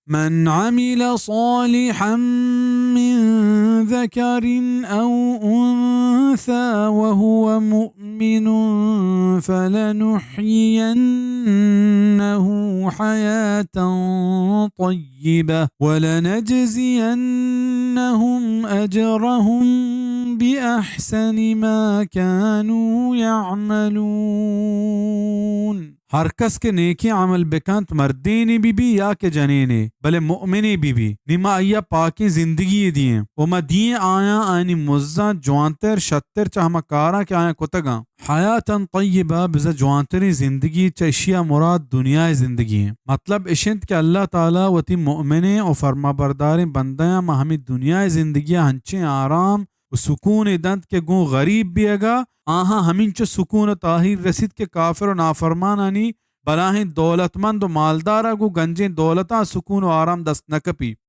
من عمل صالحا من ذكر أو أنثى وهو مؤمن فلنحيينه حياة طيبة ولنجزينهم أجرهم بأحسن ما كانوا يعملون. ہر کس کہ نیکیں عمل بکنت، مردینے بہ بی یا کہ جنینے، بلے مؤمنے بہ بی، نی ما آئیا پاکیں زندگی دییں و ما دییں آیاں آیانی مزاں جوانتر، شتر چہ ہما کاراں کہ آیاں کتگاں. حیاتاً طیبہ، بزاں جوانتریں زندگی، چہ اشیا مراد دنیائے زندگی ایں. مطلب اش انت کہ اللہ تعالی وتی مؤمنیں و فرمانبرداریں بندیاں ما ہمے دنیائے زندگیا ہنچیں آرام و سکونے دنت کہ گوں غریب بیگا آہاں ہمینچو سکون و تاہیر رسیت کہ کافر و نافرمانانی بلاہیں دولتمند و مالدارا گوں گنجیں دولتاں سکون و آرام دست نہ کپی.